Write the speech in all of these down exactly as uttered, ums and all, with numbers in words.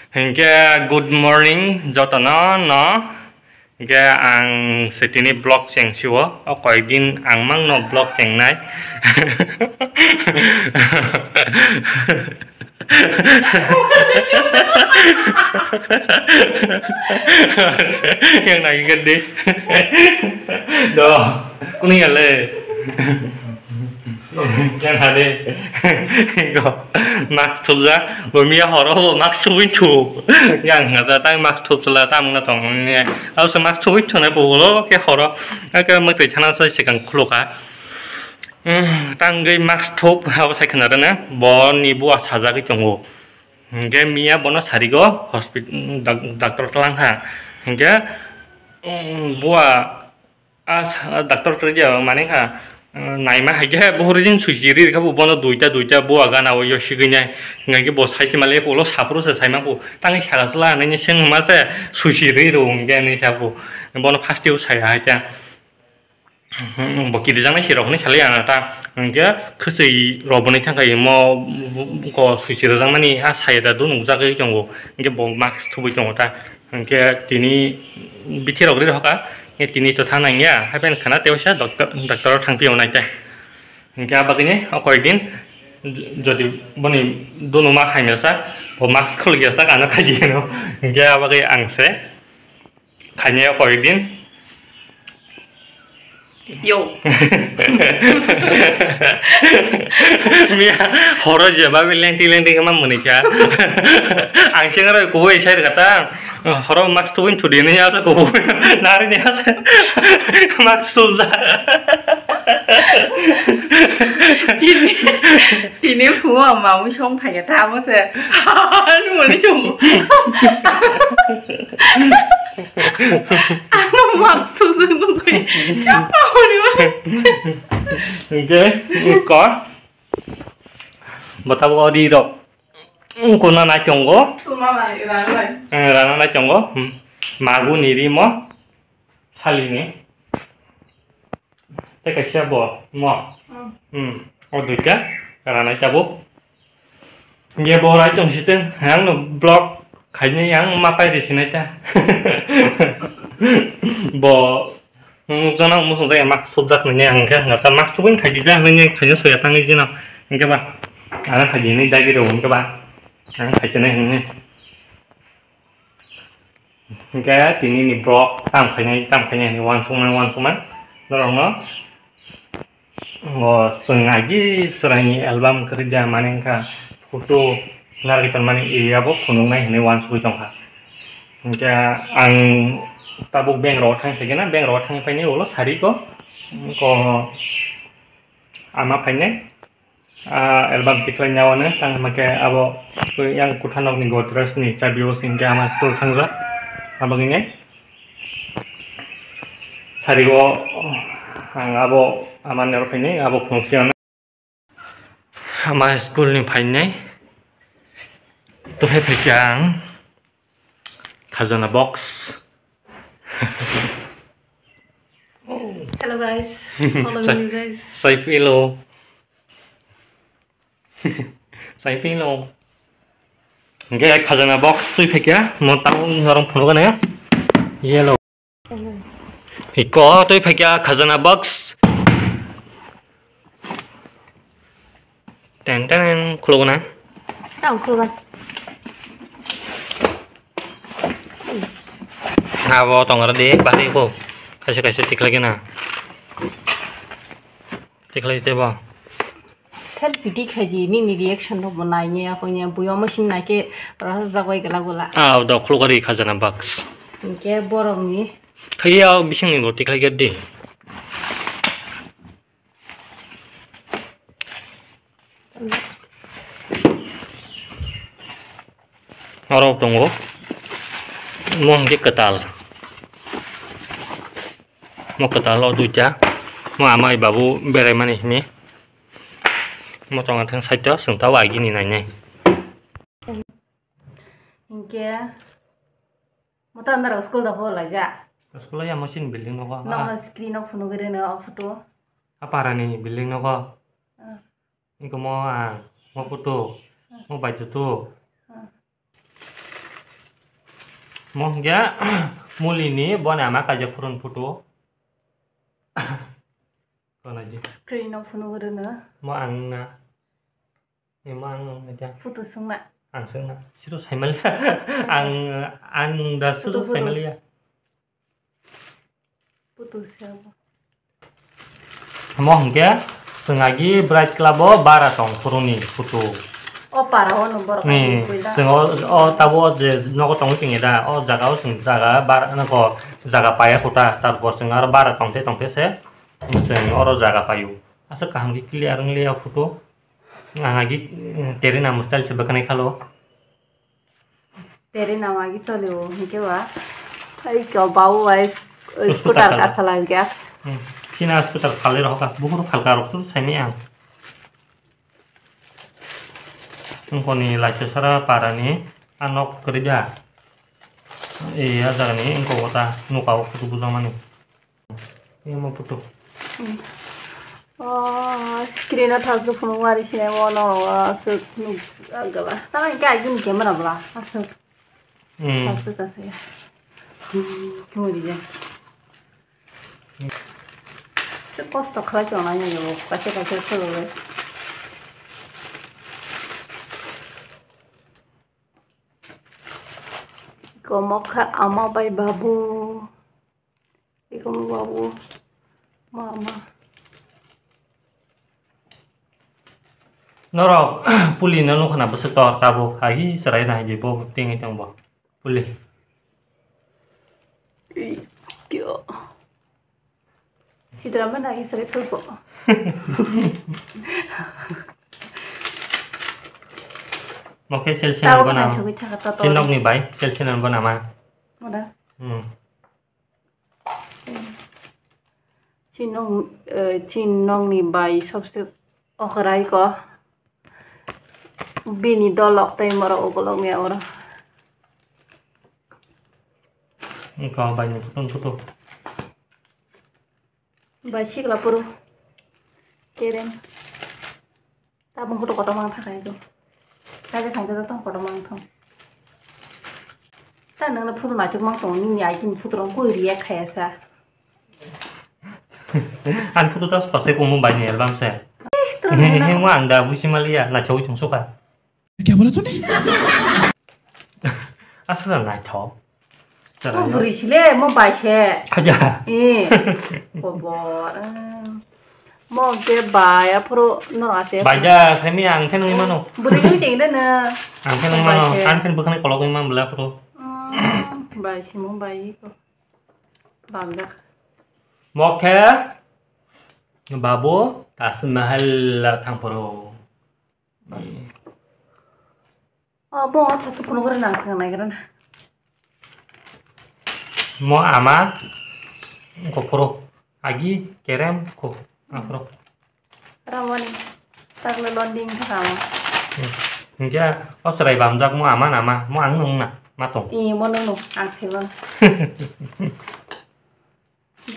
Hinkhe good morning jotono no. Hinkhe ang se tini vlog cheng sio, o koyekdin ang mangno vlog chengnai. Yang nai hinkhe di. Do, kuni ya le. Yang hade. Go. Mask thupjak. Bo miya horo bo mask thubui thu. Yang hada tang mask thupjala tang na tong ne. Au se mask thubui thu ne bo lo ke horo. Ake mak tei thana sai sikang khuluka. Hmm, tang gei mask thup au sai khna rene. Bo ni bo sajagwi tongo. Hingke miya bono sarigo hospital, dak-, doctor tlang ha. Hingke, um, bua A sa-, doctor twi dia mane kha, uh, naima hai khe bo hori jin suchi ri kha bo bono duita duita bo aga na o yo sigwi nai. Ngai khe bo sai se male ulo saphuru se sai ma bo. Tang sara sala nai se ma se suchi ri ro nge nai sa bo. Bono first yo sai hai ta. Hmm, bo kiri jang nai si rok ni sali ana ta. Nge khusui ro bo ni thang kai mo ko suchi ro jang mani a sai da dun ujak tongo. Nge bo mask thubui tongo ta. Hingke tini bithi rok ri hoka, hingke tini to thang nang ya, hai pen khana tei waisa doctor, doctor o thang pio nai tai. Hingke a bagwi ni o koi din, j-, jodi boni dunu ma hai mesa, bo mask khuluk ya sak ano khai di no. Hingke a bagwi ang se khainai o koi din. Yo. Miya horo je babi lengti lengti ma muni cha. Ang sing aro kubo isai kata. Horo mask tu win tu dini asa kubo. Nari ni asa. Mask sulda. Tini, tini phuo ma wi song phai ta mo se. Ani muni chung. Ano maksud nungkui chapa hori. Hingke ko botabo ori rok kuna nai tongo. Suma nai rana nai. Eh, rana nai tongo. Hmm. Magu ni rimo salini. Tei kaisa bo mo. Hmm, o duita ranai tabuk. Nge bo rai tong siteng, ang no vlog khaini ang ma pai risi nai ta. Bo, hmm, jona musung jaya mak subjak nini ang khe, ngata mak subin khai dija nini khaini soya tangni jino. Hingke ba, ang khai dini dagi ro hingke ba. Ang khai sinai hingni. Hingke tini ni vlog tam khainai, tam khainai hinwi uansukmani, uansukmani norokno. O chwng agi chwraini album kwrwida mani wngkha photo narwgwi tonmani area bo phunuknai hinwi uansugwi tongkha. Hingke ang tabuk bank rogo thang phaikhe na, bank rogo thang phainai ulo sari ko, ko ama phainai. Ah, album tikhlai nyawane, tang hima khe abo yang kutha nokni Godrej ni chabi o sing khe ama school thangjak. Abo hingye sari o ang abo ama ni oro phainai, abo phunuk si ano. Ama school ni phainai. Tokhe phaikhe ang khajana box. Hello guys. Follow me guys. Sai pilo. Sai pilo. Hingke khajana box twi phaikya, mo tamo norong phunukgana. Yellow. Iko twi phaikya khajana box. Ten ten khulugna. Tamo khulugan. Abo tongra di, bari ko. Kaisa kaisa tikhlai gana. Tikhlai tebo. Selfie tikhlai di, nini reaction rok bo nai niya, koi niya, buyo mo sim nai ke, rasa jagoi gela gola. Ah, da khulugari khajana box. Hingke borok ni. Khaiya bisingni bo tikhlai gadi. Oro tongo. Mo hingke kwtal. Mo kwtal o duita. Mo amai babu berai mani hini. Mo tongo thang side o, chwng tabo agini nainai. Hingke. Mo ta andaro school da pho laija. School ya mo sini building nogo. Nokno screen o phunugwi rwno o photo. A parani building nogo. Ah. Iko mo ang, mo kutu, mo bai tutu. Ah. Mo hingke muli ni boni ama kaijak phuru ni photo. Kona di. Screen o phunuk rwno. Mo ang na. Emo ang nung media. Photo swngna. Ang swngna. Siro saimali. Ang, ang da siro saimali ya. Photo siya bo. Mo hingke swng agi Bright Club o bara tong phuru ni photo. O para o no borok ni, puila. Swng o, o tabo je nogo tongwi tongya da. O jaga o swng jaga bara nokho jaga paya kota. Tarpor swng aro bara tongte tongte se swng oro jaga payu. Aswk kaham khe clear wng liya photo. Ang agi, eh, Terina mo style se bwkhanai khalo. Terina mo agi choli o, hinkhe ba. Ai ko babu bai scooter ka sala hinkhe. Hmm. China scooter phalwi rohor ka, buphuru phalka rok su saimai ang. Wngkoni laisasara parani a nok kwrwi da. E, a jagani wngkha o ta nokha o photo bujamani. Emo photo. Hmm. O screen o thasuk phunuk wari se mo no aswk nuk gala. Tamo hinkhe agini camera bla aswk. Hmm. Aswk aswk. Hmm, kemo di ja. Se kosto khlai tong nai yo, kaisa kaisa khulugwi. Komokha ama bai babu. Iko mo babu, mama. Norok puli no nukha na bwswk tor tabuk, hai chwrai nai di bo tingwi tong bo. Puli. Yo. Sidra mana agi sari thulpo. Mo khe sel sinan bo nama. Tabuk naithogwi thaka to to. Tinok ni bai sel sinan bo nama. Moda. Hmm. Chinong, eh, chinong ni bai sobse okrai ko. Bini dolok tei moro ugolok ni oro. Iko bai ni kutung kutung. Bai sikla puru. Kereng. Tabung photo kotor mang thang khayo. Kaisa thang khe tong kotor mang thang. Ta nang na photo naithok mang tong nini ai kini photo rong koi react khaya sa. Ang photo tas pasai kong mung bai ni album se. Eh, to nang na. He mo ang da busi maliya na choi tong soka. Kya bola tune? Aswk naithok. Mo bwrwi sile, mo bai se. Khaja. Eh. Kobor. Eh. Mo ke bai, aphuru no ate. Bai da, semi ang khe nungwi mano. Bwrwi nungwi teng de na. Ang khe nungwi mano. Bai se. Ang khe bwkhani kolok nungwi man bwla aphuru. Mm, bai se mo bai ko. Bamjak. Mo khe babu Taj Mahal thang phuru. Oh, bo thasu phunuk rwna ang swkang naigra na. Mo ama, ko phuru, agi, kerem, ko, aphuru. Ramoni, takle londing kha mo. Hmm. Hinkhe, o chwrai bamjak mo ama na ma, mo ang nung na, ma tong. I, mo nung nung, ang sebo.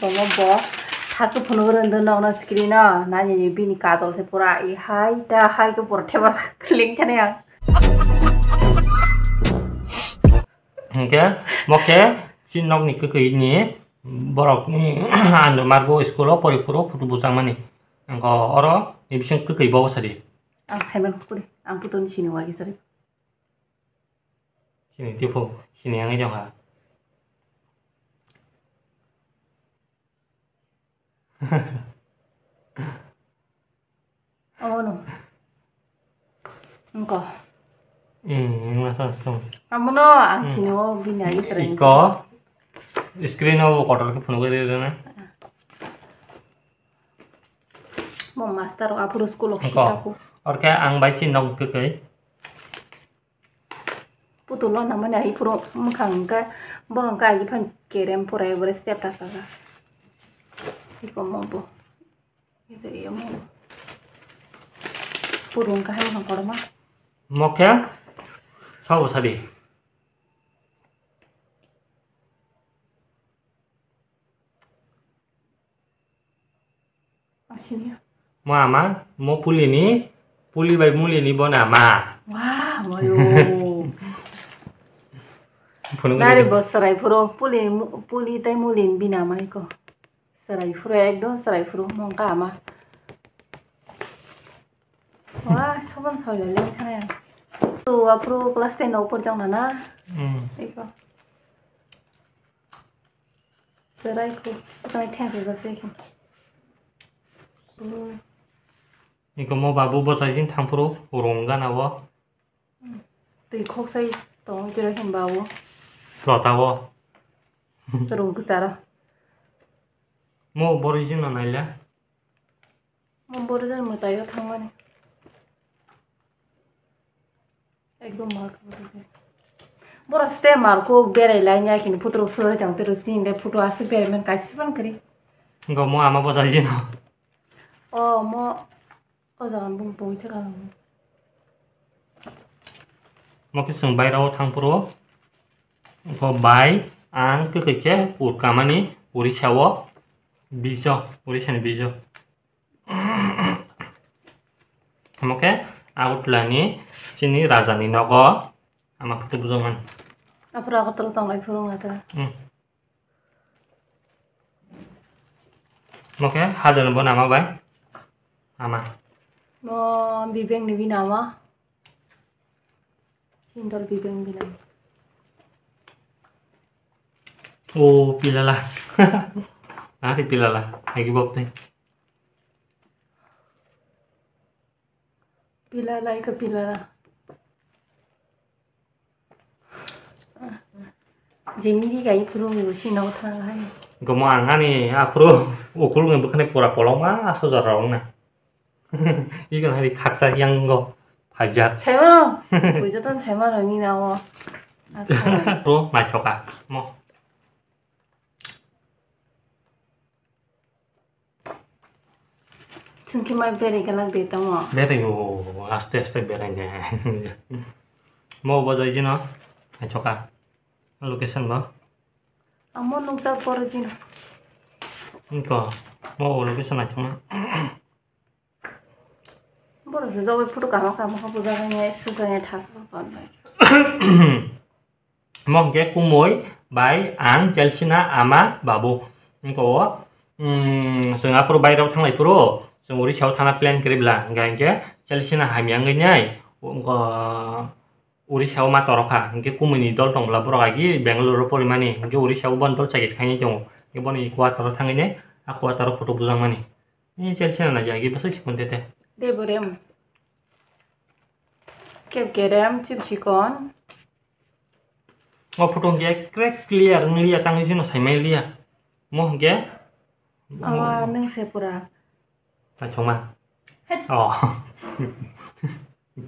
Bomo bo thasu phunuk rwndw nokno screen o, nani ni bini kajol se pura i hai ta hai khe pura theba sak ling thani ang. Hwnkhe mo khe chini nokni kwkwi ni borok ni ando margo school o pori phuru photo bwchangmani. Angkho oro ni bising kwkwi bo sadi. Ang saiman kukuri, ang putoni sini wagi sari. Sini tipo, sini yang jong ha. Amo no. Engko. Hmm, yang rasa langsung. Amo no, ang sini o bini agi sering. Iko, screen o kotor ke phunuk ri ri na. Mo master o aphuru school o sikaku. Orke ang bai si nok kwkwi. Putulo namani ai phuru mwkhang hwnkhe bo hwnkhe ai phai kerem pura ebore step ta saka. Iko mo bo. Ito iyo mo. Puru hwnkhe hai mwkhang kotorma. Mokhe sabo sadi. Asini. Mo ama, mo puli ni, puli bai muli ni bo na ma. Wah, moyo. Phunuk Nari ridi. Bo chwrai phuru puli mu-, puli tei muli ni bina mai ko. Chwrai phuru ekdom chwrai phuru mongka ama. Wa, soban soi le le khaya. Tu aphuru class ten no por jong na na. Hmm. Iko. Chwrai khu. Tang thang ba se. Hmm. Iko mo babu bo tai jin thang phuru rong gana wo. Twi khok sai tong tiro hin ba wo. Lota wo. Rong kwcharo. Mo bori jin na naila. Mo boro jani mwtai o thangmani. Ekdom mark. Boro ste mark o berai lai nya kini photo rok soi tong tero sini le photo aswk berai man kaisa ban kari. Go mo ama bo jai jino. O mo o jaga bung bung thaka. Mo khe chwng bairao thang phuru. Bo bai ang kwkhwi khe pur kamani Orissa o bijo, Orissa ni bijo. Omo khe Agartala ni chini raja ni nogo ama photo bujokmani. Aphuru Agartala tonglai phuru wngkha ta. Hmm. Omo khe hajar bo nama bai ama. Mo bibeng ni bini ama. Sindor bibeng bini ama. O pilala. Ari pilala. Agi bok tei. Pilala ika pilala. Jemini gai phuru sino thang hai. Gomo ang ani aphuru ukul ngi bukhani pura koloma aso jora wngna. Ikan hari khaksa yang go phajak. Saimano. Bujo ton saimano ni namo. Asa. Pro naithoka. Mo. Chwng khe mai berai gana de tamo. Berai o, aste aste berai de. Mo bo jai jino, naithoka. Location bo. Amo nukjak boro jino. Nto, mo bo location naithokma. Boro se jogoi photo kama kama kha bujak nai, sujak nai, thasa tonbai. Omo hwnkhe kumui bai ang Chelsea na ama babu. Wngkha o, mm, chwng aphuru bairok thanglai phuru chwng Orissa o thana plan kwrwi bla, hwnkha hinkhe Chelsea na hamya wngwi nai, wngkha Orissa o ma torokha, hinkhe kumui ni dol tong bla borok agi Bangalore o porimani, hinkhe Orissa o bono dol chakri khainai tongo, hinkhe bono i quarter o thangwi nai, a quarter o photo bujakmani. Ni Chelsea na nai agi bwswk sikon tete. Debo rem. Keb kerem, chip chikon. O photo hwnkhe crack clear wng liya, tangwi jino saimai liya. Mo hwnkhe. Awa, nwng se pura. Naithokma. Het. Oh.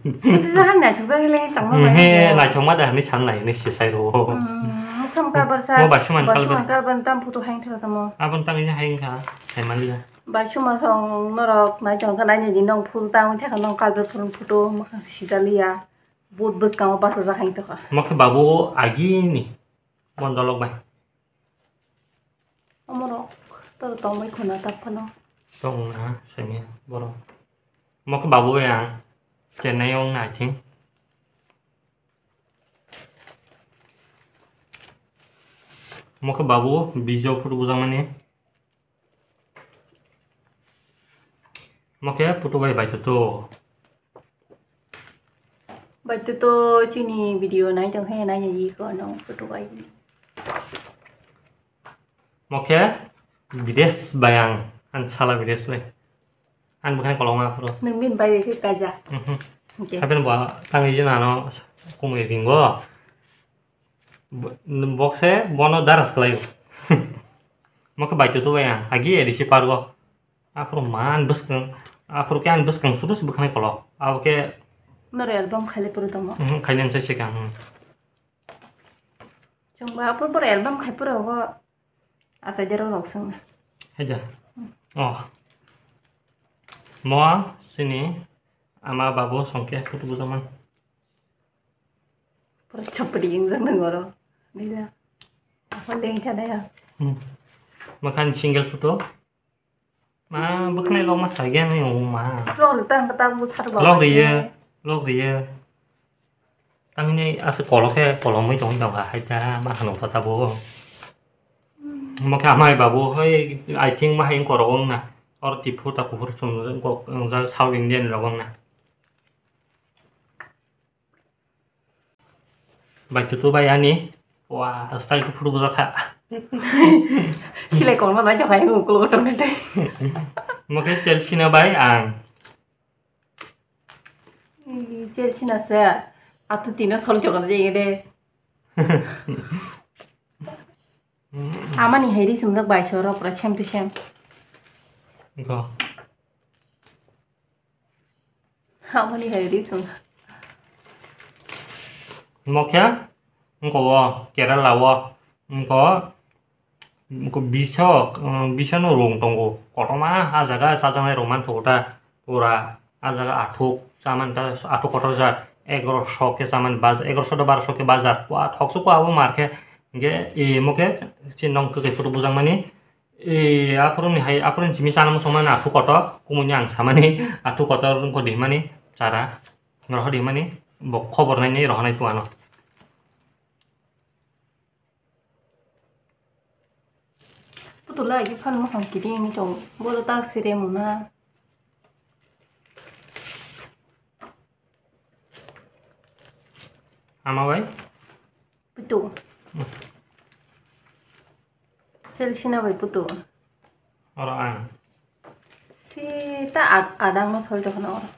Sisi jahan naithok jagwi le tangma. Hmm, bai he, naithokma da hinwi san nai, hinwi se sai rwo. Hmm, sam kabar sa. Mo basuman kalbar. Basuman kalbar tam photo haing thara samo. Abon tangwi haing kha, saimai liya. Bai suma song norok nai tong kha nai ni nong phul tang thaka nong kalbar phurun photo makhang sijaliya. But bwskango bachajak hai tokha. Makhe babu agini bon dolok bai. Omorok toro tongbai khuna tap phano. Tong na semi borok. Makhe babu yang Chennai ong na I think. Makhe babu bijo photo bujakmani. Omo khe photo bai baithuto. Baithuto chini video nai tong khe nai ya iko no photo bai. Omo khe bidesh bai ang, ang sala bidesh bai. Ang bwkhani kolokma aphuru. Nwng bini bai bai khe kaijak. Mhm. Okay. Happen bo tangwi jina no kumui ringo. Bo-, bokse bono daras khlaio. Mokhe baithuto bai ang, agi A D C park o. Aphuru man bwskang, aphuru khe ang bwskang suru se bwkhanai kolok. Abo khe Noro album khaile puru tongmo. Mhm, khaile msai se kang, hmm. Chwngbo aphuru pura album khai pura go. Achai dero rok song. Haida. Oh. Mo sini ama babu songke photo bujaman. Pura chapri ingjak nang oro. Nila. Apa leng kada ya? Hmm. Makan single photo. Ma, bwkhnai lok ma sagiya nai o ma. Lok tang tang bu sar ba. Lok riye, lok riye. Tamini ase kolo khe kolomwi tongwi tongkha, hai ta ma hano kha tabuk. Omo khe amai babu hoi, I think ma hai wng korok wng na. Or tiphu ta kuphur chum wng jak South Indian rok wng na. Bai tutu bai ani. Wa, style khe photo bujak kha. Silai kolma bai tongkha, ang ukulok kotor khe tei. Omo khe Chelsea na bai ang. Chelsea na se, atu tino sol chokon jeng de. Amani hai ri sumjak bai so rok pura same to same. Go. Amani hai ri sum. Mokya, ngko wo, Kerala wo, ngko, ngko biso, mm, biso no rung tongo. Kotorma, ah jaga, sajaknai rung man thugo ta, pura, ah jaga athuk, chaman ta, athuk kotor jak, egaroso khe chaman baj-, egaroso ta baroso khe bajar. Wa, thoksu ko abo mar khe, ge, e, mo khe, chin nong khe photo bujang mani, e, aphuru ni hai, aphuru ni simi chana muchung mani athuk kotor, kumui ni ang samani, athuk kotor wngkho di himani, chara. Rohor rimani bo khobor nainai rohornai tongmano. Putula agi phan mohon kiri ni tong bolo tak sire muna. Ama bai? Putu. Sel sina bai putu. Oro ang. Si ta ad-, adang no sol jokno oro.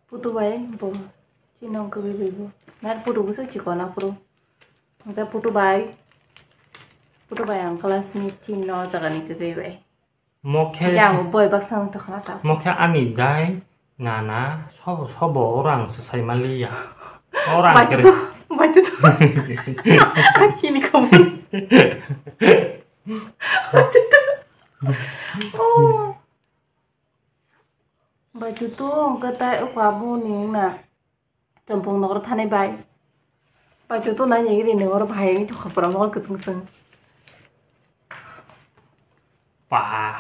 Putu bai bo chini kwrwi bai bo. Nai putu bo se chikon aphuru. Hwnkhe putu bai, putu bai ang classmate chini o jaga ni kwrwi bai. Mokhe, ya bo boi baksa wng tongkha ta. Mokhe ani dai nana sobo sobo oro ang swsai manliya. Oro ang bai kwrwi tu, bai tu. Chini khobor. Bai tu. Oh. Bai tu tu hwnkhe tai ukha boni wngna. Champung nokro thani bai. Bai tu tu nai nai ri nokro bahai wngwi tongkha pura mokol kwchwng kwchwng. Ba.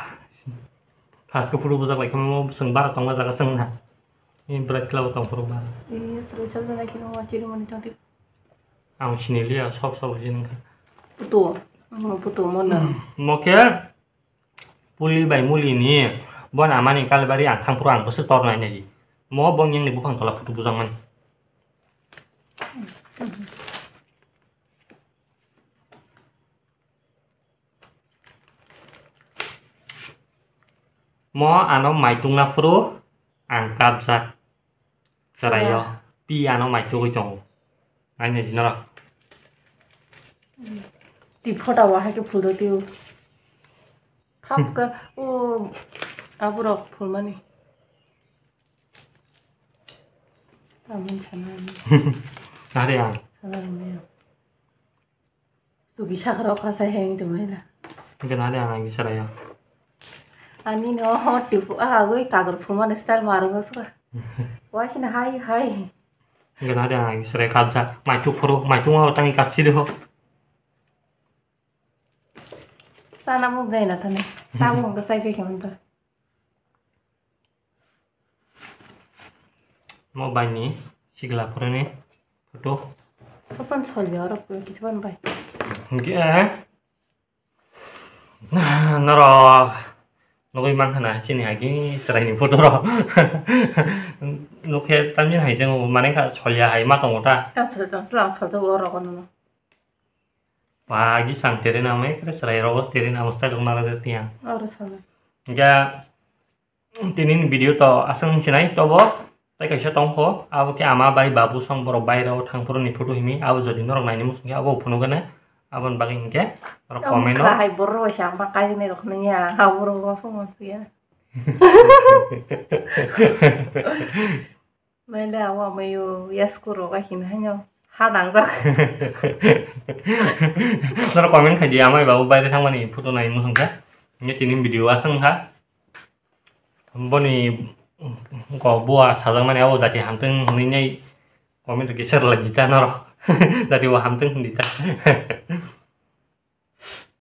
Thasko phuru bujak lai khamo chwng bara tongma jaga chwng na. Ni bwrwi kla bo tong phuru ba. Ni srwi sal jana khino wa chiri mani tong ti. Ang siniliya sob sob hin kha. Putu. Putu mo na. Mokhe. Puli bai muli ni bo na mani kalbari ang thang phuru ang bwswk tor nai nai di. Mo bo yang ni buphang tola photo bujang mani. Mo ano maitung na phuru ang kapjak. Chwraio. Chwra. Pi ano mai tugwi tongo. Nainai di norok. Twi photo o hai khe phul rw twi o. Hap khe o aborok phulmani. Tamoni sana. Are ang. Sana rwmani ang. Sugi sakra o kasai hai wng tongmani na. Hingke nani ang agi chwraio. Ani no hot tipu, ah, agoi kador phumani style marung suka. Waisina hai, hai. Hingke nani ang agi chwrai kabjak. Maituk phuru, maituk ma tangi kapsi deho. Sana muk jai na thani. Tabuk hingke sai khe khe manto. Mo baini sikla phuruni photo. Sopan solya oro kisa ban bai. Hingke norok nugui mankha na chini agi chwraini photo rok. Nukhe tamjin hai jeng mane kha solya hai ma tongo ta. Tang solya tang slam solya oro kono. Ba agi sang tere na mai kre chwrai rogo tere na mostai rok nara jatiya. Oro solya. Hingke Tini ni video to aswk wng sinai tobo tei kaisa tongkho, abo khe ama bai babu song borok bairao thangphuru ni photo himi, abo jodi norok naini muchung khe abo phunukgwne, aboni bagwi hinkhe norok comment o. Hai borok bai sa ma kainwi rok nangya, ha borok bo phungo suya. Maila o amayo yasku rok ahin haino ha nangjak. Norok comment khai di, amai babu baire thangmani photo nai muchung khe. Hinkhe tini video aswk wngkha. Boni go bua sajakmani abo dati hamtwng hwnwi nai comment rwgwi serlai di ta norok. Dati bo hamtwng hwn di ta.